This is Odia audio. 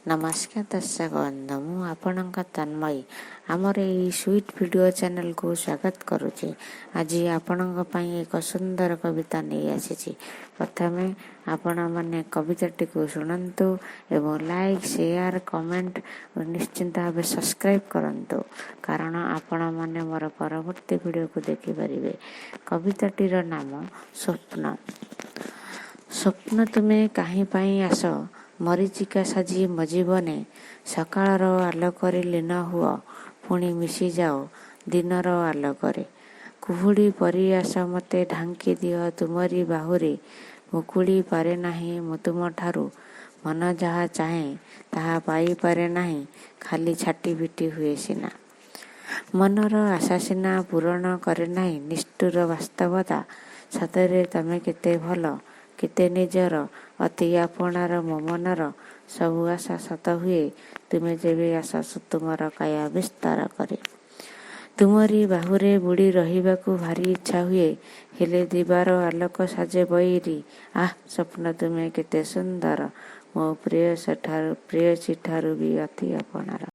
ନମସ୍କାର ଦର୍ଶକ ବନ୍ଧୁ, ମୁଁ ଆପଣଙ୍କ ତନ୍ମୟୀ ଆମର ଏଇ ସୁଇଟ୍ ଭିଡ଼ିଓ ଚ୍ୟାନେଲକୁ ସ୍ୱାଗତ କରୁଛି। ଆଜି ଆପଣଙ୍କ ପାଇଁ ଏକ ସୁନ୍ଦର କବିତା ନେଇ ଆସିଛି। ପ୍ରଥମେ ଆପଣମାନେ କବିତାଟିକୁ ଶୁଣନ୍ତୁ ଏବଂ ଲାଇକ୍, ସେୟାର, କମେଣ୍ଟ ନିଶ୍ଚିନ୍ତ ଭାବେ ସବସ୍କ୍ରାଇବ୍ କରନ୍ତୁ, କାରଣ ଆପଣମାନେ ମୋର ପରବର୍ତ୍ତୀ ଭିଡ଼ିଓକୁ ଦେଖିପାରିବେ। କବିତାଟିର ନାମ ସ୍ୱପ୍ନ। ସ୍ୱପ୍ନ ତୁମେ କାହିଁ ପାଇଁ ଆସ ମରୀଚିକା ସାଜି ମୋ ଜୀବନେ? ସକାଳର ଆଲୋକରେ ଲୀନ ହୁଅ, ପୁଣି ମିଶିଯାଅ ଦିନର ଆଲୋକରେ। କୁହୁଡ଼ି ପରି ଆସ, ମୋତେ ଢାଙ୍କି ଦିଅ ତୁମରି ବାହୁରେ। ମୁକୁଳି ପାରେ ନାହିଁ ମୁଁ ତୁମଠାରୁ। ମନ ଯାହା ଚାହେଁ ତାହା ପାଇପାରେ ନାହିଁ, ଖାଲି ଛାଟିପିଟି ହୁଏ ସିନା। ମନର ଆଶା ସିନା ପୂରଣ କରେ ନାହିଁ ନିଷ୍ଠୁର ବାସ୍ତବତା। ସତରେ ତମେ କେତେ ଭଲ, କେତେ ନିଜର, ଅତି ଆପଣାର। ମୋ ମନର ସବୁ ଆଶା ସତ ହୁଏ ତୁମେ ଯେବେ ଆସ ତୁମର କାୟା ବିସ୍ତାର କରି। ତୁମରି ବାହୁରେ ବୁଡ଼ି ରହିବାକୁ ଭାରି ଇଚ୍ଛା ହୁଏ, ହେଲେ ଦିବାର ଆଲୋକ ସାଜେ ବଇରୀ। ଆଃ ସ୍ୱପ୍ନ, ତୁମେ କେତେ ସୁନ୍ଦର, ମୋ ପ୍ରେୟସୀଠାରୁ ବି ଅତି ଆପଣାର।